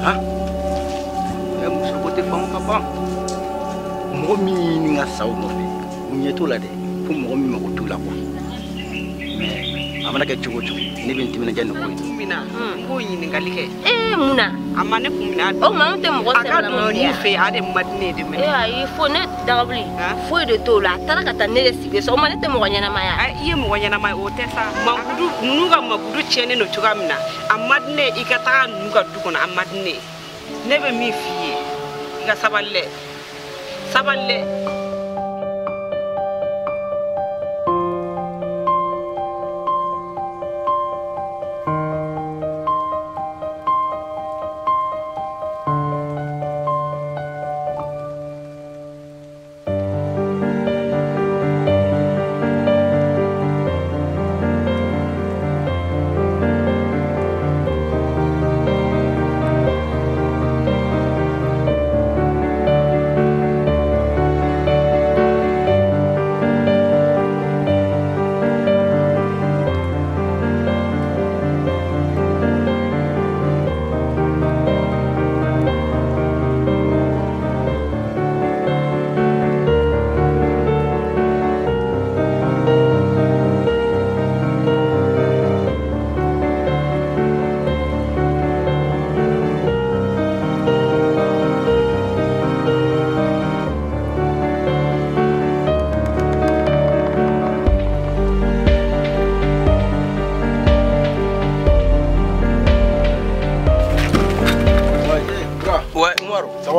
Han muso ko tɛ faamu ka ban mɔgɔ min ɲini ka saw nɔfɛ u ɲɛ t'o la dɛ fo mɔgɔ min mago t'u la quoi mais a mana kɛ cogo o cogo ne bɛ n timinadiya nin ko in na. N b'o ɲininkali kɛ. Ee mun na? A ma ne kun minɛ. O maa anw tɛ mɔgɔ sɛbɛlamaw de ye. A ka don mun fɛ yen a de man di ne ye de mɛnɛ. Ee ayi fo ne dagabili foyi de t'o la a taara ka taa ne de sigi so o ma ne tɛ mɔgɔ ɲɛnama ye. I ye mɔgɔ ɲɛnama ye o tɛ sa. Makudu ninnu ka makudu tiɲɛnen don cogoya min na a man di ne ye i ka taga ninnu ka du kɔnɔ a man di ne ye. Ne bɛ min f'i ye i ka sabali dɛ sabali dɛ.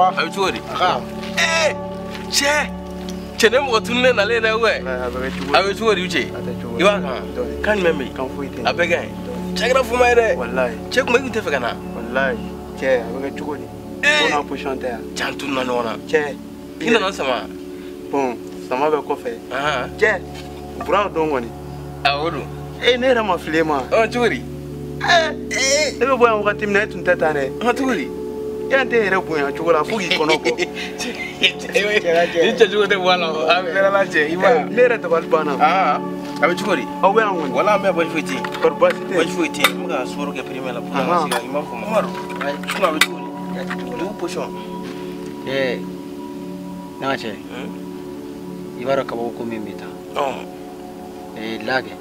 A bɛ cogo di? Cɛ cɛ ne mɔgɔ tununnen nalen dɛ wɛ. A bɛ cogo di cɛ? I b'a kan? Kan jumɛn bɛ yen? A bɛɛ ka ɲi. Cɛ kɛra fuma ye dɛ. Cɛ kuma i tun tɛ fɛ ka na. Walayi cɛ a bɛ kɛ cogo di? Ko n'a position tɛ yan. Cɛ an tununna ɲɔgɔn na. Cɛ i nana sama. Bon sama bɛ kɔfɛ. Cɛ Bura don kɔni. Awɔ don. Ne yɛrɛ ma fili e ma. Cogo di? Ne bɛ bɔ yan wagati min na e tun tɛ tan dɛ. Cogo di? Yan tɛ yɛrɛ bonya cogo la fo k'i kɔnɔ bɔ. Ni cɛcogo tɛ bɔ a la a bɛ fɛrɛ la cɛ i b'a ye. Ne yɛrɛ dabali banna. A bɛ cogo di? Aw bɛ yan kɔni. Wala an bɛ baasi foyi tɛ yen. Kɔri baasi tɛ yen. Baasi foyi tɛ yen. N bɛ ka sukaro kɛ primɛ la pour que an ka se ka i m'a faamu. Umaru sinon a bɛ cogo di? Dugu position. Ne ka cɛ. I b'a dɔn kabako ko min bɛ taa. La kɛ.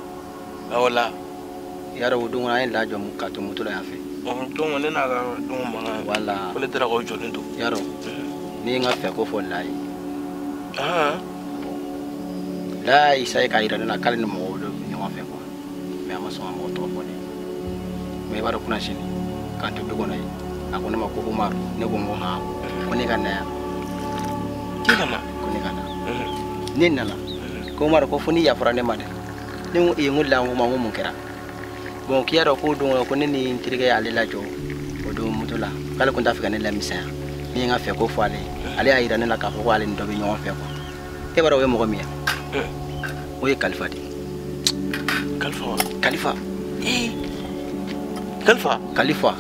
Awɔ la. I y'a dɔn o don kɔni an ye la jɔ ka to moto la yan fɛ. Donc ne n'a ka don mankan ye. Wala. Ko ne taara k'aw jɔlen to. I y'a dɔn ne ye n ka fɛ ko fɔ la ye. La y'a k'a yira ne la k'ale ni mɔgɔw de bɛ ɲɔgɔn fɛ quoi mais a ma sɔn ka mɔgɔ tɔgɔ fɔ ne ye. Mais i b'a dɔn kunna sini k'an to du kɔnɔ yen a ko ne ma ko Umaru ne ko n ko han ko ne ka na yan. K'i ka na? Ko ne ka na. Ne nana ko Umaru ko fo n'i yafara ne ma dɛ. Ne ko ee n ko la n ko ma n ko mun kɛra? Bon k'i y'a dɔn k'o don ko ne ni n terikɛ y'ale lajɔ o don moto la k'ale kun t'a fɛ ka ne lamisɛnya ne ye n ka fɛ ko fɔ ale ye ale y'a yira ne la k'a fɔ ko ale ni dɔ bɛ ɲɔgɔn fɛ quoi e b'a dɔn o ye mɔgɔ min ye o ye Kalifa de ye. Kalifa wa? Kalifa. Kalifa? Kalifa.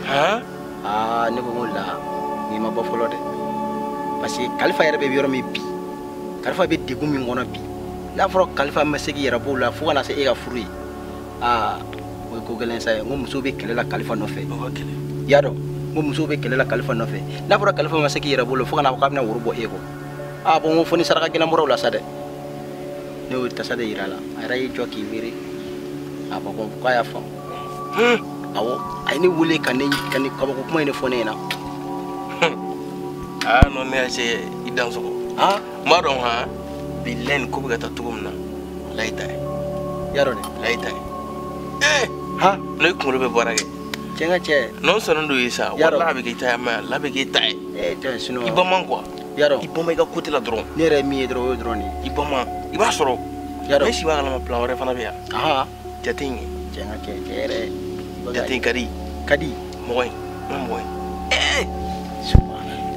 Han? Aa ne ko n ko la n'i ma bɔ fɔlɔ dɛ parce que Kalifa yɛrɛ bɛ yɔrɔ min bi Kalifa bɛ degun min kɔnɔ bi n'a fɔra Kalifa ma se k'i yɛrɛ bɔ o la fo ka na se e ka furu ye. Aa o ye ko gɛlɛn sa ye n ko musow bɛ kɛlɛ la Kalifa nɔfɛ. I y'a dɔn n ko musow bɛ kɛlɛ la Kalifa nɔfɛ n'a fɔra Kalifa ma se k'i yɛrɛ bolo fo ka na fɔ k'a bɛna woro bɔ e kɔ aa bon n ko fo ni saraka gɛlɛn bɔra o la sa dɛ ne y'o tasa de yira a la a yɛrɛ y'i jɔ k'i miiri a ko k'a y'a faamu awɔ a ye ne wele ka ne kabako kuma in de fɔ ne ɲɛna. Aa non ne y'a se i dansɔgɔ. N b'a dɔn han bilayi nin ko bɛ ka taa cogo min na layi ta ye. I y'a dɔn dɛ. Layi ta ye. N'o kunkolo bɛ baara kɛ. Cɛ n ka cɛ. N'o sɔnnen don ye sa wala a bɛ k'i ta ye mais la bɛ k'i ta ye. Cɛ sinon. I bama quoi. I y'a dɔn. I bama i ka côté la dɔrɔn. Ne yɛrɛ ye min ye dɔrɔn o ye dɔrɔn de ye. I bama i b'a sɔrɔ. I y'a dɔn. Ne si b'a kalama plan wɛrɛ fana bɛ yan. Jate in kɛ. Cɛ n ka cɛ cɛ yɛrɛ. Jate in ka di. Ka di. Mɔgɔ in n ka mɔgɔ in.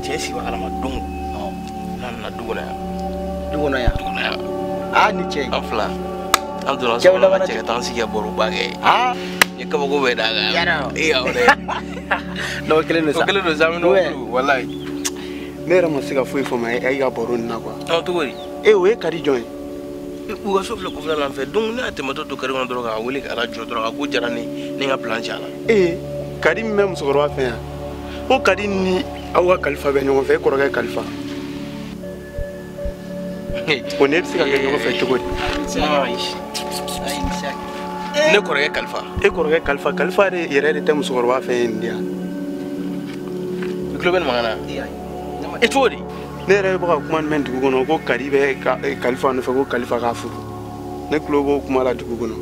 Cɛ si b'a kalama don. N'a nana du kɔnɔ yan. Du kɔnɔ yan. Du kɔnɔ yan. Aa ni cɛ. An fila. An donna so kɔnɔ ka cɛ ka taa an sigi ka baroba kɛ. N ye kabako bɛɛ d'a kan. Yarɔ. Ee awɔ dɛ. N'o kelen don sa. O kelen don sa an bɛ ɲɔgɔn bolo walayi. Ne yɛrɛ ma se ka foyi faamu e ka baro nin na quoi. Cogo di? O ye Kadi jɔn ye? U ka so filɛ kɔfɛla la an fɛ donc ne y'a tɛmɛtɔ to kari kɔnɔ dɔrɔn k'a wele k'a lajɔ dɔrɔn a ko diyara ne ye ne ka plan ci a la. Kadi min bɛ musokɔrɔba fɛ yan ko Kadi ni aw ka Kalifa bɛ ɲɔgɔn fɛ e kɔrɔkɛ Kalifa o ne bɛ se ka kɛ ɲɔgɔn fɛ cogo di? Ne kɔrɔkɛ Kalifa. E kɔrɔkɛ Kalifa Kalifa de yɛrɛ de tɛ musokɔrɔba fɛ yen de yan. I tulo bɛ nin mankan na? E cogo di? Ne yɛrɛ bɛ ka kuma mɛn dugu kɔnɔ ko Kadi bɛ Kalifa nɔfɛ ko Kalifa k'a furu. Ne tulo b'o kuma la dugu kɔnɔ.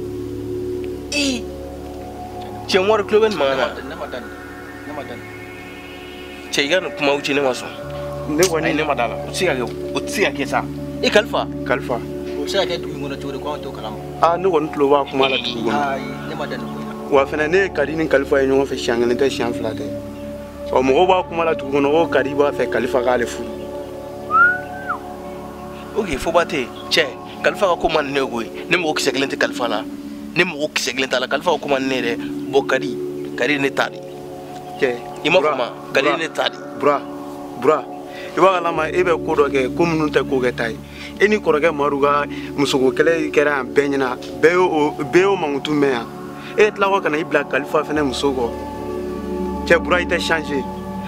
Ee cɛ Umaru tulo bɛ nin mankan na? Ne ma da nin. Ne ma da nin. Cɛ i ka nin kumaw ci ne ma sɔn. Ne kɔni. Ayi ne ma da la. O tɛ se ka kɛ o tɛ se ka kɛ sa. E Kalifa. Kalifa. O bɛ se ka kɛ dugu in kɔnɔ cogo di ko anw t'o kalama. Aa ne kɔni tulo b'a kuma la dugu kɔnɔ. Ayi ne ma da nin ko in na. Wa fɛnɛ ne ye Kadi ni Kalifa ye ɲɔgɔn fɛ siɲɛ kelen tɛ siɲɛ fila tɛ. Ɔ mɔgɔw b'a kuma la dugu kɔnɔ ko Kadi b'a fɛ Kalifa k'ale furu. Ok foba tɛ yen cɛ Kalifa ka ko man di ne ye koyi ne mɔgɔ kisɛ kelen tɛ Kalifa la ne mɔgɔ kisɛ kelen t'a la Kalifa ka ko man di ne ye dɛ bon Kadi Kadi ne ta de. Cɛ i m'a faamu Kadi ne ta de. Bura Bura i b'a kalama e bɛ ko dɔ kɛ ko minnu tɛ ko kɛta ye e ni kɔrɔkɛ Madu ka musoko kɛlɛ kɛra yan bɛɛ ɲɛna bɛɛ y'o mankutu mɛn yan e tila kɔ ka na i bila Kalifa fɛnɛ muso kɔ cɛ Bura i tɛ changer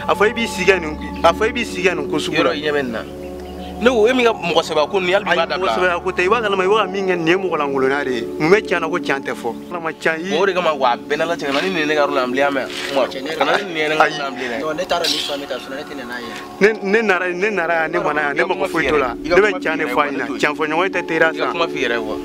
a fɔ e b'i sigi kɛ nin a fɔ e b'i sigi kɛ nin ko sugu la. Yɔrɔ i ɲɛ bɛ nin na. Ne ko e min ka mɔgɔ sɛbɛ ko nin hali bi b'a dabila. Ayi mɔgɔ sɛbɛ ko tɛ i b'a kalama i b'a ka min kɛ nin ye mɔgɔ lankolonya de ye mun bɛ tiɲɛ na ko tiɲɛ tɛ fɔ. Kalama tiɲɛ i. O de kama wa a bɛɛ n'Ala cɛ ka na ni nin ye ne ka yɔrɔ la yan bilen mɛ Umaru ka na ni nin ye ne ka yɔrɔ la yan bilen dɛ. Non ne t'a dɔn nin sɔn bɛ ta sinon ne tɛ na n'a ye. Ne nana yan ne ma na yan ne mako foyi t'o la ne bɛ tiɲɛ de fɔ a ɲɛna tiɲɛ fɔ ɲɔgɔn tɛ teriya sa. I ka kuma f'i yɛrɛ ye quoi.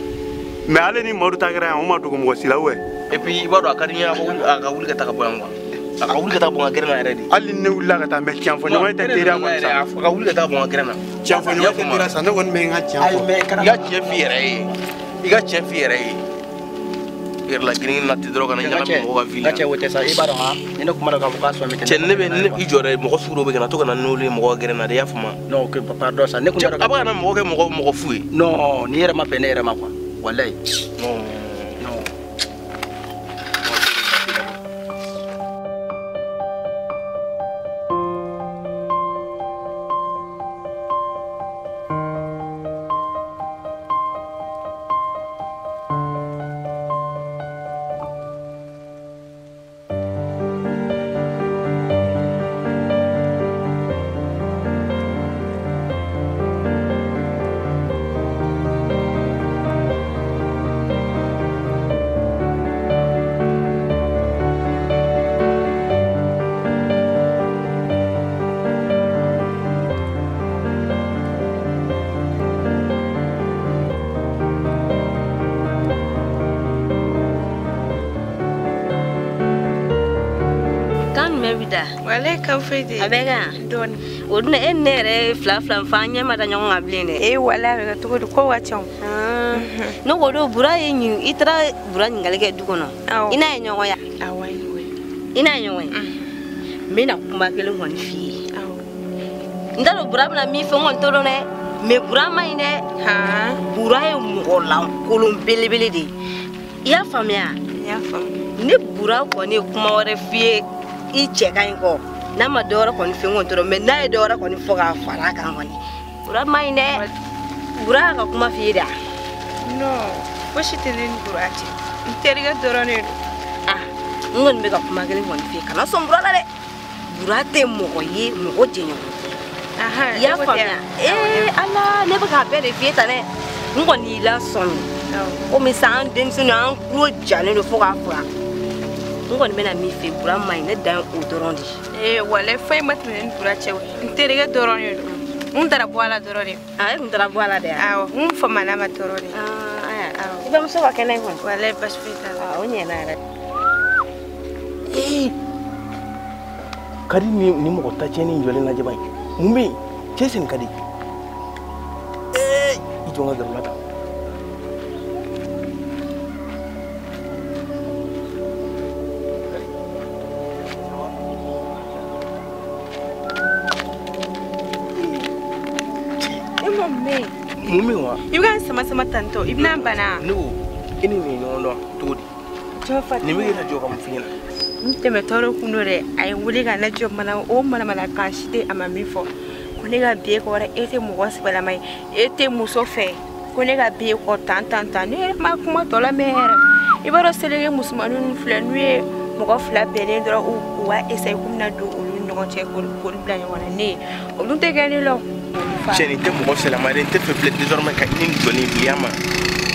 Mais ale ni Madu ta kɛra yan o ma dogo mɔgɔ si la ouais. Et puis i b'a dɔn a ka di n ye a ka wuli ka taa ka bɔ yan quoi. A ka wuli ka taa bɔ n ka gɛrɛn na yɛrɛ de. Hali ni ne wulila ka taa mais tiɲɛ fɔ ɲɔgɔn tɛ teriya kɔni sa. A ka wuli ka taa bɔ n ka gɛrɛn na. Tiɲɛ fɔ ɲɔgɔn tɛ teriya sa ne kɔni bɛ n ka tiɲɛ fɔ. I ka tiɲɛ f'i yɛrɛ ye. I ka tiɲɛ f'i yɛrɛ ye. I yɛrɛ la girin na ten dɔrɔn ka na ɲagami mɔgɔ ka vie la. N ka cɛ o tɛ sa i b'a dɔn han ni ne kumana k'a fɔ k'a sɔn bɛ tɛ. Cɛ ne bɛ ne i jɔ dɛ mɔgɔ sugu dɔw bɛ ka na to ka na n'olu ye mɔgɔ ka gɛrɛn na dɛ i y'a faamu. Non ok pardon sa ne kun t'a dɔn. A bɛ ka na mɔgɔ kɛ mɔgɔ fu ye. Non ni yɛrɛ ma bɛn ne yɛrɛ ma quoi walayi. Non. Non. Walayi kan foyi tɛ. A bɛ kɛ yan. Dɔɔni. O dun e ni ne yɛrɛ fila fila fɔ an ɲɛ ma da ɲɔgɔn kan bilen dɛ. Ee walayi a bɛ kɛ cogo di ko ka ca o. Ne ko don Bura ye ɲin i taara Bura ɲininkali kɛ du kɔnɔ. Awɔ. I n'a ye ɲɔgɔn ye. Awɔ an ye ɲɔgɔn ye. I n'a ye ɲɔgɔn ye. N bɛna kuma kelen kɔni f'i ye. Awɔ. N t'a dɔn Bura bɛna min fɔ n kɔni t'o dɔn dɛ. Mais Bura man ɲi dɛ. Han. Bura ye mɔgɔ lankolon belebele de ye. I y'a faamuya? N y'a faamu. Ne Bura kɔni ye kuma wɛrɛ f'i ye. I cɛ ka ɲi kɔ n'a ma dɔwɛrɛ kɔni fɛn kɔni tɔɔrɔ mais n'a ye dɔwɛrɛ kɔni fɔ k'a fara a kan kɔni Bura man ɲi dɛ Bura y'a ka kuma f'i ye de wa. Non fosi tɛ ne ni Bura cɛ n terikɛ dɔrɔn de don. Ah n kɔni bɛ ka kuma kelen kɔni f'i ye kana sɔn Bura la dɛ Bura tɛ mɔgɔ ye mɔgɔ jɛɲɔgɔn tɛ. I y'a faamuya ee Ala ne bɛ k'a bɛɛ de f'i ye tan dɛ n kɔni y'i lasɔmi komi sisan an denmisɛnninw an tulo jalen don fo k'a faga. N kɔni bɛna min fɛ Bura man ɲi ne dan ye o dɔrɔn de ye. Ee walayi foyi ma tɛmɛ ne ni Bura cɛ n terikɛ dɔrɔn de don n taara bɔ a la dɔrɔn de. Ah e kun taara bɔ a la de wa. Awɔ n famana ma dɔrɔn de. Ah ayiwa i bamuso ka kɛnɛ kɔni. Walayi basi foyi t'a la. Ah o ɲɛna yɛrɛ. Ee Kadi ni mɔgɔ ta tiɲɛni jɔlen lajɛ ban ye mun bɛ yen cɛ sen ka di ee i jɔ n ka gɛrɛ u la tan. Mun bɛ wa? I bɛ ka n sama sama tantɔ i bɛna n bana. Ne ko e ni nin ye ɲɔgɔn dɔn cogo di? Nin bɛ ka jɔ ka mun f'i ɲɛna? N tɛmɛtɔ de kun don dɛ a ye n wele ka ne jɔ mana o manamanakan si tɛ a ma min fɔ ko ne ka bi e kɔrɔ e tɛ mɔgɔ sɛbɛlama ye e tɛ muso fɛ ko ne ka bi e kɔ tan tan tan ne yɛrɛ ma kuma tɔ lamɛn yɛrɛ i b'a dɔn seleke musomanin ninnu filɛ n'u ye Mɔgɔ fila bɛnnen dɔrɔn u b'a essayer k'u bɛna don olu ni ɲɔgɔn cɛ k'olu bila ɲɔgɔn na ne olu tɛ kɛ ne la. Cɛ nin tɛ mɔgɔ sɛlɛma ye dɛ, n tɛ fɛ bilen désormais ka i ni jɔlen bilen ma.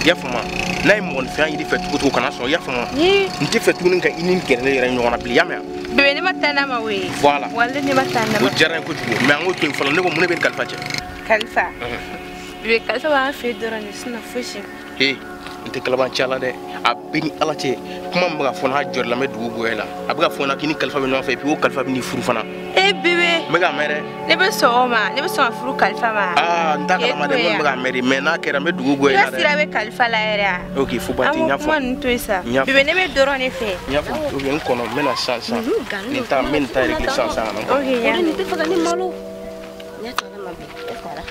I y'a faamu? N'a ye mɔgɔninfɛn yiri fɛ cogo cogo kana sɔn, i y'a faamu? N tɛ fɛ tuguni ka i ni gɛrɛ ne yɛrɛ ɲɔgɔn na bilen, i y'a mɛn? Bébé ne ma taa n'a ma koyi. Voilà. Walahi ne ma taa n'a ma. O diyara n ye kojugu, mais an k'o to yen fɔlɔ. Ne ko mun de bɛ Kalifa cɛ? Kalifa. Bébé Kalifa b'an fɛ dɔrɔn de, sinon fosi. He, n tɛ kalabanciya la dɛ. A bɛ ni Ala cɛ, kuma min bɛ ka fɔ n'a jɔr'i la, n bɛ dugu goya i la. A bɛ ka fɔ n ɲɛna k'i ni Kalifa bɛ ɲɔgɔn fɛ, et puis ko Kalifa bɛ n'i furu fana. Eh bébé. N bɛ k'a mɛn dɛ. Ne bɛ sɔn o ma, ne bɛ sɔn ka furu Kalifa ma. Aa, n t'a kalama dɛ, n kɔni bɛ k'a mɛn de, mais n'a kɛra n bɛ dugu goya i la dɛ. I ka sira bɛ Kalifa la yɛrɛ a. Ok, fo ba tɛ, n y'a fɔ. An ko kuma ninnu to yen sa. Bébé ne bɛ dɔrɔn de fɛ. N y'a fɔ, ok, n kɔnɔ, n bɛ na sisan sisan. Nin ta, n bɛ nin ta régler sisan sisan ka na. Ok, n y'a mɛn. Nin tɛ fɛ ka ne malo. Ne taara ma bi, e taara.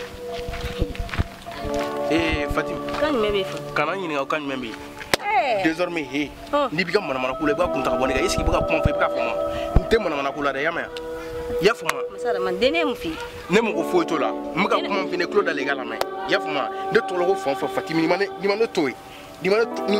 Ee Fatim. Kan jumɛn b'e fɛ? Kana n ɲininka o kan jumɛn bɛ yen. Désormais he, n'i b'i ka manamanako la, i b'a kun ta ka bɔ ne kan. Est-ce que i bɛ ka kuma fɔ, i bɛ k'a fɔ ma? N tɛ manamanako la dɛ, i y'a mɛn? I y'a faamu? Masa hadamaden, ne ye mun f'i ye? Ne mako foyi t'o la. N bɛ ka kuma min f'i ye, tulo dalen i ka lamɛn. I y'a faamu? Ne tɔgɔ ko fan o fan, Fatim, n'i ma ne to yen, n'i ma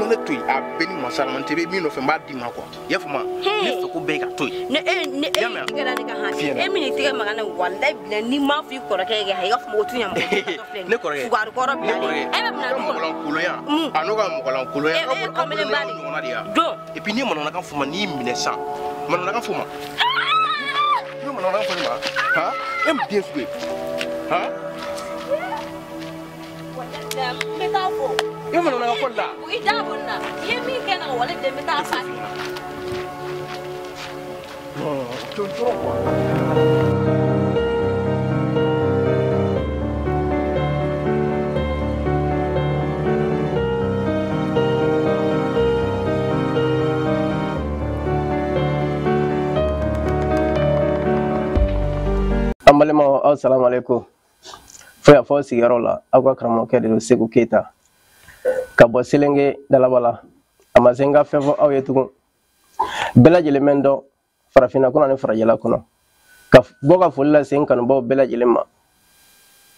ne to yen, a bɛɛ ni masa hadamaden tɛ, i bɛ min nɔfɛ, n b'a d'i ma quoi. I y'a faamu? Ne fɛ ko bɛɛ ka to yen. Ne e ne e tigɛ da ne kan han. E min tigɛ maga ne walayi bilayi, n'i m'a fɔ i kɔrɔkɛ ye kɛ, i ka fɔ ko tu ɲa mɔgɔ. Ne kɔrɔkɛ. Fugari kɔrɔ bilalen. E bɛ mina du kɔnɔ. Mɔgɔlankolonya. A n'o ka mɔgɔlankolonya. E ye kamalenba de. Ɲɔgɔnna de ya. Don. Et puis n'i ye manamanakan fɔ ma, n'i y'i minɛ sisan. Manamanakan fɔ ma. I bɛ manamanakan fɔ ne ma? Han? E mun den sugu ye? Han? N bɛ taa fɔ. I bɛ manamanakan fɔ la. I da bɔ nin na. I ye min kɛ n na, wale den n bɛ taa fɔ a ye. Non, to dɔrɔn quoi. An balimaw, aw salamu aleykum. Fo yan fɔ sigiyɔrɔ la, aw ka karamɔgɔkɛ de don, Seku Keyita, ka bɔ Selenge Dalaba la. A ma se n ka fɛn fɔ aw ye tugun. Bɛɛ lajɛlen bɛ n dɔn farafinna kɔnɔ ani farajɛla kɔnɔ. Ka bɔ ka foli lase n kanubaw bɛɛ lajɛlen ma.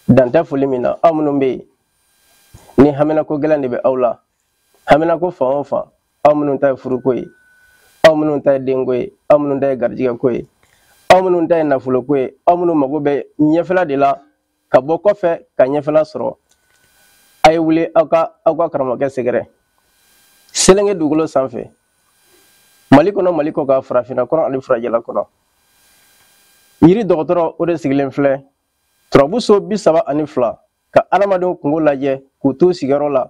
Dan tɛ foli min na, aw minnu bɛ yen ni haminako gɛlɛn de bɛ aw la, haminako fan o fan, aw minnu ta ye furuko ye, aw minnu ta ye denko ye, aw minnu ta ye garijɛgɛko ye, aw minnu ta ye nafoloko ye, aw minnu mago bɛ ɲɛfɛla de la ka bɔ kɔfɛ ka ɲɛfɛla sɔrɔ, a ye wuli aw ka karamɔgɔkɛ sɛgɛrɛ Selenge dugukolo sanfɛ, Mali kɔnɔ, Mali kɔ kan, farafinna kɔnɔ ani farajɛla kɔnɔ. Yiri dɔgɔtɔrɔ o de sigilen filɛ turabu so 32 ka adamadenw kungo lajɛ k'u t'u sigiyɔrɔ la.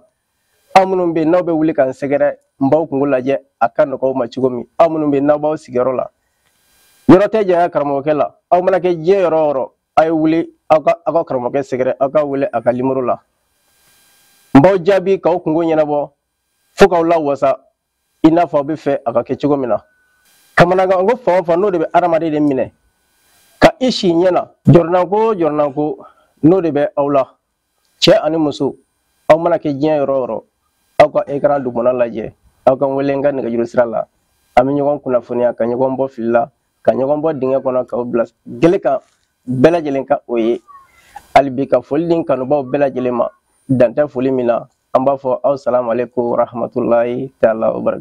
Aw minnu bɛ yen n'aw bɛ wuli ka n sɛgɛrɛ, n b'aw kungo lajɛ a ka nɔgɔ aw ma cogo min. Aw minnu bɛ yen n'aw b'aw sigiyɔrɔ la, yɔrɔ tɛ janya karamɔgɔkɛ la. Aw mana kɛ diɲɛ yɔrɔ o yɔrɔ, a ye wuli aw ka karamɔgɔkɛ sɛgɛrɛ, aw ka wele a ka limoro la. N b'aw jaabi k'aw kungo ɲɛnabɔ fo k'aw lawasa i n'a fɔ aw bɛ fɛ a ka kɛ cogo min na. Kamanagan ko fan o fan, n'o de bɛ adamaden de minɛ ka i si ɲɛ na, jɔrɔnanko o jɔrɔnanko, n'o de bɛ aw la, cɛ ani muso, aw mana kɛ diɲɛ yɔrɔ o yɔrɔ, aw ka écran dugumana lajɛ, aw ka n wele n ka nɛgɛjuru sira la. An bɛ ɲɔgɔn kunnafoniya ka ɲɔgɔn bɔ fili la, ka ɲɔgɔn bɔ dingɛ kɔnɔ, k'aw bila gele kan, bɛɛ lajɛlen ka o ye. Hali bi ka foli di n kanubaw bɛɛ lajɛlen ma, dan tɛ foli min na. An b'a fɔ aw salamu aleykum rahmatulahi taala wa barakatuh.